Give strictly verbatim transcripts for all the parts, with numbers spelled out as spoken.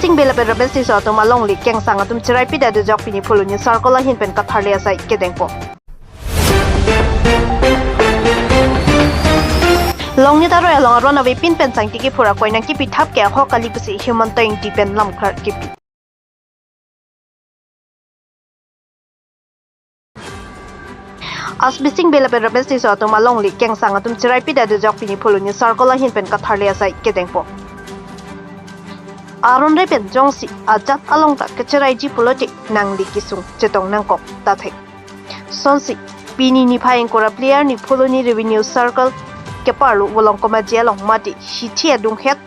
Sing Bey lapen Ramesh Tisso atum alongle kengsang atum cherai pida dujok pini Phuloni Circle ahin pen katharli asai kedengpo. Longnit aroi along aron avepin pen sangti kiphur akoi nangkipithap ke ahok kali pusi Himanta Engti pen lamklar kipi. Aspi Sing Bey lapen Ramesh Tisso atum alongle kengsang atum cherai pida dujok pini Phuloni Circle ahin pen katharli asai kedengpo. Aron re pen jongsi ajat along ta kacheraiji pulote nangli kesung chetong nangkok ta thek. Sonsi pini niphai ingkoi ra phli arni Phuloni Revenue Circle keparlo Volongkom Aji along mate hithi adunghet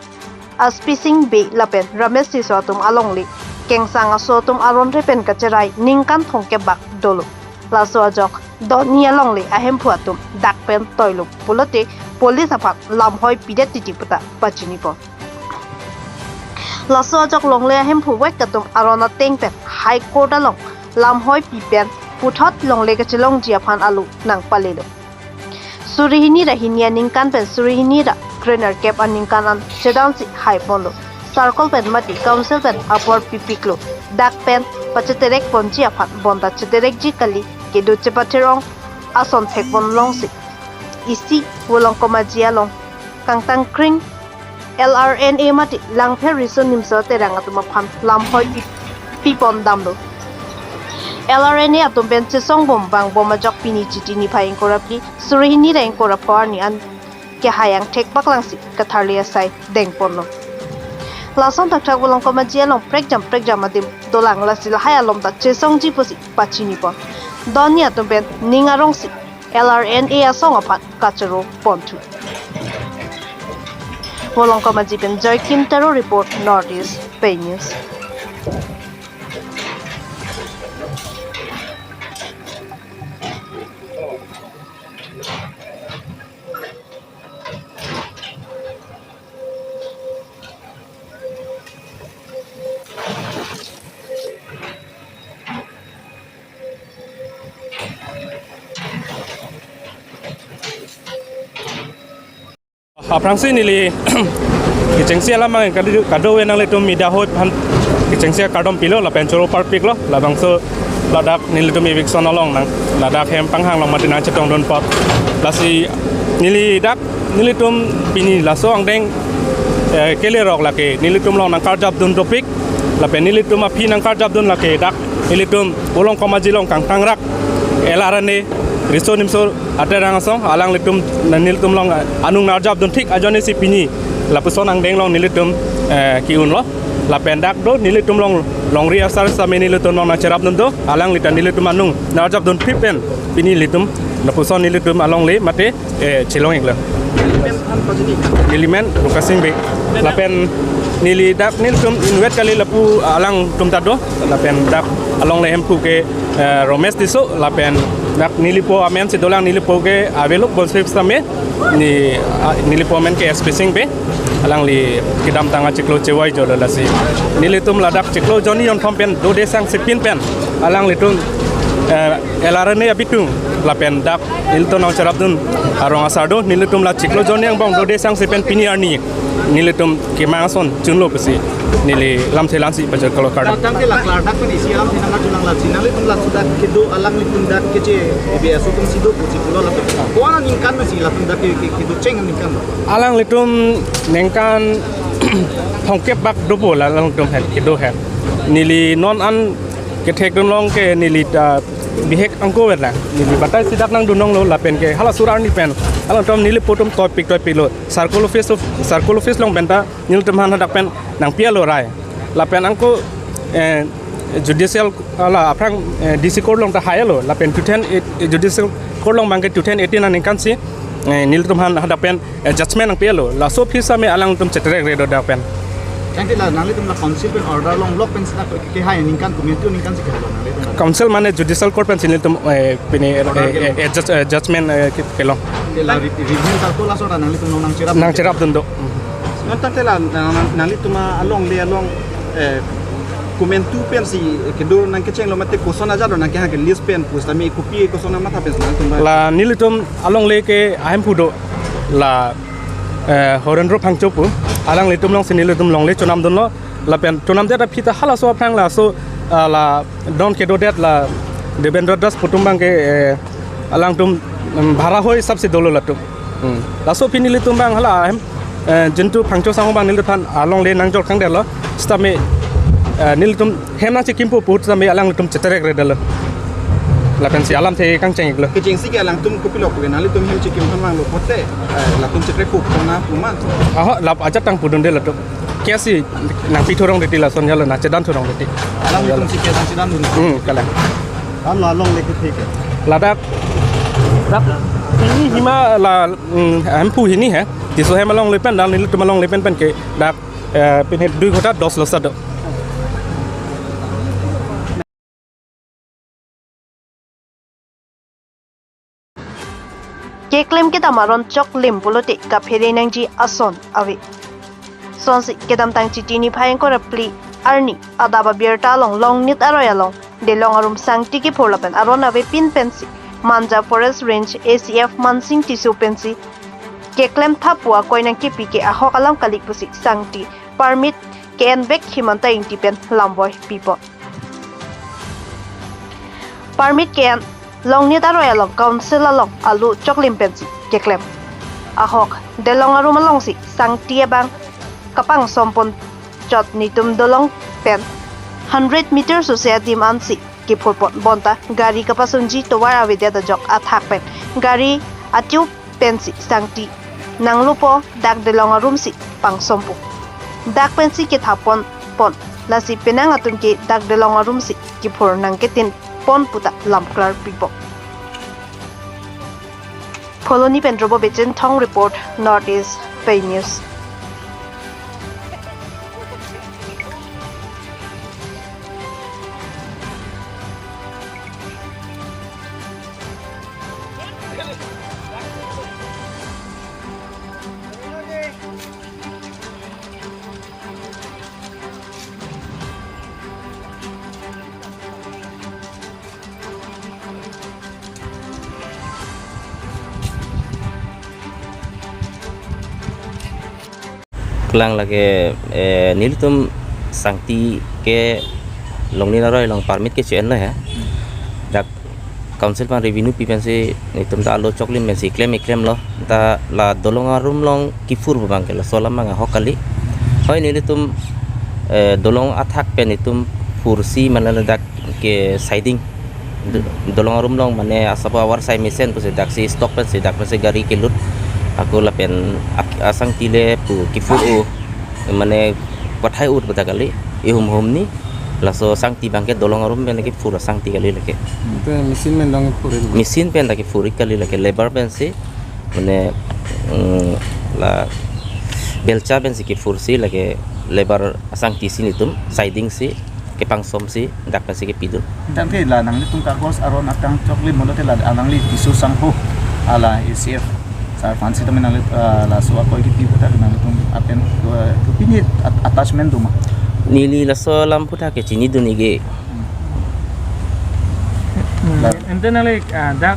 Aspi Sing Bey lapen Ramesh Tisso atum alongle kengsang aso atum aron re pen kacherai ningkan thomkep bak dolo. Laso ajok donni alongle ahemphu atum dak pen toilo pulote police aphan lamhoi pidet titi puta pachinipo. Laso ajok longle ahemphu vek atum aron ateng pen High Court along lamhoi pi pen puthot longle kachelongji aphan alu nangpalelo. Suri hini ra hini aningkan pen suri hini ra krenerkep aningkan an chedansi haiponlo. Circle pen mate council pen apor pipiklo. Dak pen pacheterek ponji aphan bonta cheterekji kali kedo chepathirong ason thekpon longsi isi Volongkom Aji along kangtang kring L R N A mate Langpher Riso Nimso Terang atum aphan lamhoi pi- pipon damlo. L R N A atum pen chesong bom vang bom ajok pini Chiti niphai ingkoi ra phli suri hini ra ingkoi ra pho arni an kehai angthek paklangsi katharli asai dengponlo. Lason thakthak Volongkom Aji along prekjam prekjam adim dolang lasi lahai alom ta chesongji pusi pachinipon. Donni atum pen ning arongsi L R N A asong aphan kachoro ponthu. Volongkom Aji pen Joy Kim Taro report, North East Pei News. Aphrangsi neli kechengsi alam ang kadu- kadokave nanglitum media hoi aphan kechengsi akardom pilo lapen choro parpiklo labangso ladak nelitum eviction along nang ladak hem panghang along mati nangchetongdun apot. Lasi neli dak nelitum pini laso angdeng, eh, kelerok lake nelitum along nangkarjapdun dopik lapen nelitum aphi nangkarjapdun lake dak nelitum Volongkom Aji along kangtangrak L R N A Riso Nimso Terang asong alanglitum nelitum along anung narjapdun thik ajoine si pini lapuson angdeng along nelitum, eh, ki-unlo. Lapen dak do nelitum along longri asar same nelitum along nangcherapdun do, alangli ta nelitum anung narjapdun thik pen pini nelitum lapuson nelitum alongle mate, eh, chelong-iklo. Neli men Lukas Sing Bey. Lapen neli dak nelitum inutvet kali lapu alangtum ta do. Lapen dak alongle hemphu ke, eh, Ramesh Tisso. Lapen dak nelipo amen si dolang, nelipo ke aveluk bonsrip same. Ne, ah, nelipo amen ke Aspi Sing Bey. Alangli kedamtang achiklo chevoi jolo lasi. Nelitum ladak chiklo jonni jonthom pen dode sangsepin pen alanglitum, eh, L R N A abitung lapen dak nelitum nangcherapdun arong asar do, nelitum la chiklo jonni angbong dode sangse pen pini arni nelitum kemang ason chunlo pusi neli lamthe lamsi pajor kalo kardom. Tangte la klardak pen isi alamthe nangkachunang lasi, nanglitum laso dak kedo alanglitum dak keche B S O atum si do pusi pulo lapen ko-an aningkan masi latum dak ke, ke, kedocheng aningkan lo? Alanglitum ningkan thomkep bak dopo la alanglitum het kedo het. Neli non an kethekdun along ke neli ta bihek angko vet lang. Neli batai si dak nangdun longlo lapen ke hala suri arni pen alangtum nelipo atum toipik toipiklo. Circle office of, circle office along pen ta nelitum aphan hadak pen nangpi-etlo rai. Lapen angko, eh, judicial, ala aphrang, eh, D C court along ta hai-etlo. Lapen two thousand eight, eh, judicial court along abang ke two thousand eighteen aningkan si, eh, nelitum aphan hadak pen, eh, judgment nangpi-etlo. Laso aphi same alangtum cheterekre do dak pen. Tangte la nanglitum la council pen order longlok pen sita ke, kehai aningkan, komantu aningkan si kehai lo nanglitum la? Council mane judicial court pen si nelitum, eh, pini, eh, order eh, kelong. Eh, judge-, eh, judgment, eh, ke-, kelong. Tangte la re-, review circle laso ta nanglitum along nangcherap? Nangcherapdun do. Non tangte la nang, nang, nanglitum alongle along, eh, komantu pen si kedo nangkechenglo mate koson ajat lo nangkehang ke list pen pusitame kopi koson amatha pen si nangtum ba? La nelitum alongle ke ahemphu do la, eh, Horendro Phangcho pu, alanglitum along si nelitum longle chonamdunlo. Lapen tonamdet aphi ta halaso aphrang laso, ah, la don kedodet la Devendra Das pu atum abangke, eh, alangtum, um, bhara ahoi hisap si dolo latum. Hmm. Laso aphi nelitum abang hala hem, eh, jintu Phangcho Sangho abang neliphan alongle nangjor kangdetlo. Sitame, eh, nelitum hem nangchekimpo pu sitame alangtum cheterek redetlo. Lapensi alamthe kangcheng-iklo. Kechengsi ke alangtum kopilo pu ke nanglitum hem chekim aphan vanglo pote, eh, latum cheterek pu kona puma. Aho, lap ajat tang pudunde latum. Kesi nangpi thurong titi lason jalo nangchedan thurong titi. Alangtum si ke nangchedan dun. Hmm, kalang. Kan la alongle ke thik hai. Ladak. Dak hini hima la, hmm, hemphu hini hai. Tiso hem alongle pen dan nelitum alongle pen pen ke dak, eh, pine dui ghonta dos lo sado. Keklem kedam aron choklim pulote kaphere nangji ason ave. Sonsi kedamtang Chiti niphai ingkoi ra phli arni adap abirta along Longnit aroi along Delong arum sangti kiphur lapen aron avepin pensi Manja Forest Range A C F Mansing Tisso pensi keklem thap pu akoi nangkepi ke ahok alam kali pusi sangti permit ke-envek Himanta Ingti pen lamboi pipon. Permit ke-en Longnit aroi along council along alo choklim pensi keklem. Ahok Delong arum alongsi sangti abang kapangsompon chot nelitum dolong pen hundred meter sose adim ansi kiphurpon bonta gari kapasunji tovar avedet ajok athak pen gari atiu pensi sangti nanglopo dak Delong arumsi pangsompo. Dak pensi kethapon pon. Lasi penang atum ke dak Delong arumsi kiphur nangketin pon puta lamklar pipo. Phuloni pen Drobo Bichinthong report, North East Pei News. Kalang lake, eh, nelitum sangti ke Longnit aroi along permit ke che-enlo he. Dak council aphan revenue pi pensi nelitum ta alo choklim pensi klem-ik klemlo. Ta la Delong arum along kiphur pu abangke laso alam abang ahok kali. Hoi nelitum, eh, Delong athak pen nelitum phursi mane ladak ke siding. Do-, Delong arum along mane asapo avar sai mesen pusi daksi stock pensi dak pensi gari kelut. Ako lapen ak-, asangti le pu kiphur-o mane pathai-ut puta kali. Ihum hum ni laso sangti abangke Delong arum pen kiphur asangti kali lake. Pen machine pen dang phur-i. Machine pen dak kiphur-i kali lake, labour pensi mane, mm, la belcha pensi kiphursi lake labour asangti si nelitum siding si kepangsomsi dak pensi kepidun. Tangte la nanglitum kagos aron atang choklim pulote la alangli Tisso Sangho hala A C F sar aphansi tame nangli, ah, laso akoi kipi puta nanglitum apen, ah, kopine at-, attachment do ma? Neli laso alam puta ke chinidun-ikji. Hmm. La- Ante nangli, ah, dak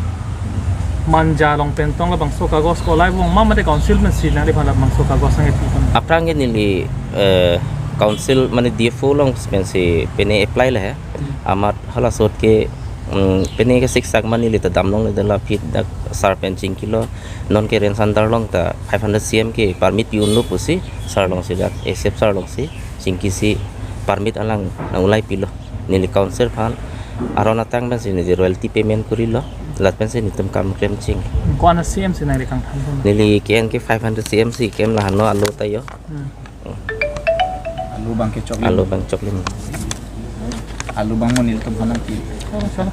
Manja along pen tong labangso kagos ko laibong ma mate council pensi nangliphan labangso kagos nangkepi pon? Aphrang ke neli, eh, council mane D F O along pensi pine apply le he. Hmm. Amat halaso ahut ke, mm, pine ke siksak ma neli ta damlongle, dak la aphi dak sar pen chingkilo, non ke range under along ta five hundred C M ke permit pi-unlo pusi sar alongsi dak A C F sar alongsi chingkisi permit alang nang-ulai pilo. Neli council aphan aron atang pensi neli royalty payment korilo. Lapensi nelitum kam klem ching. Ko-an a C M si nangli kangthan pon? Neli ke-en ke five hundred C M si ke-en, la hano alo ta jo. Hmm. Alo abangke choklim. Alo abang choklim. Alo abang mo nelitum aphan nangpi. Oh, salah.